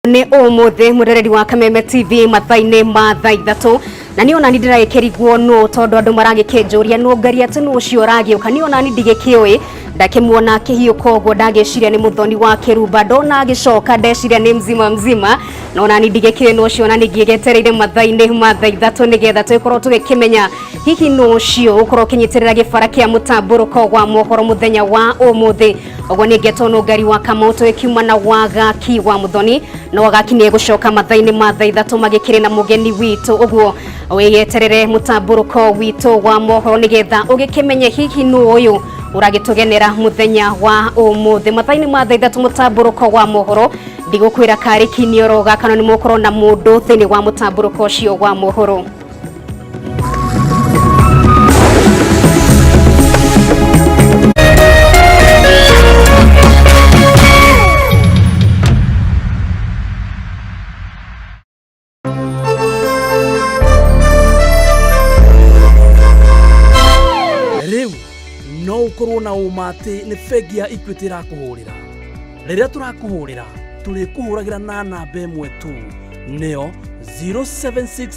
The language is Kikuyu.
Nĩ ũmũthĩ mũrereri wa Kameme TV mathaa-inĩ ma thaa 3, na nĩ onani ndĩragĩkĩrigwo nũ, tondũ andũ maragĩkĩnjũria nũ ngari atĩ nũ ũcio ũragĩũka. Nĩ onani ndigĩkĩũĩ, ndakĩmuona akĩhiũka ũguo ndagĩciria nĩ mũthoni wa kĩrumba, ndona agĩcoka ndeciria nĩ mzima mzima, no nani ndigĩkĩũĩ nũ ũcio, na ningĩ mathaa-inĩ ma thaa 3 nĩgetha tũgĩkorwo tũgĩkĩmenya hihi nũ ũcio ũkorwo ũkĩnyitĩrĩra gĩbara kĩa mũtambũrũko wa mohoro mũthenya wa ũmũthĩ. Ũguo nĩ ngetwo nũ ngari wa Kamau tũgĩkiuma na wagaki wa mũthoni, no wagaki nĩ egũcoka mathaa-inĩ ma thaa 3 magĩkĩrĩ na mũgeni witũ. Ũguo wĩyeterere mũtambũrũko witũ wa mohoro nĩgetha ũgĩkĩmenye hihi nũ ũyũ ũragĩtũgenera mũthenya wa ũmũthĩ mathaa-inĩ ma thaa 3. Mũtambũrũko wa mohoro ndigũkwĩra karĩ kinioro gakano nĩ mũkorwo na mũndũ thĩinĩ wa mũtambũrũko ũcio wa mohoro. Rĩu no ũkorwo na ũma atĩ nĩ bengi ya Equity ĩrakũhũrĩra. Rĩrĩa tũrakũhũrĩra, tũrĩkũhũragĩra na namba ĩmwe tu, nĩyo 076.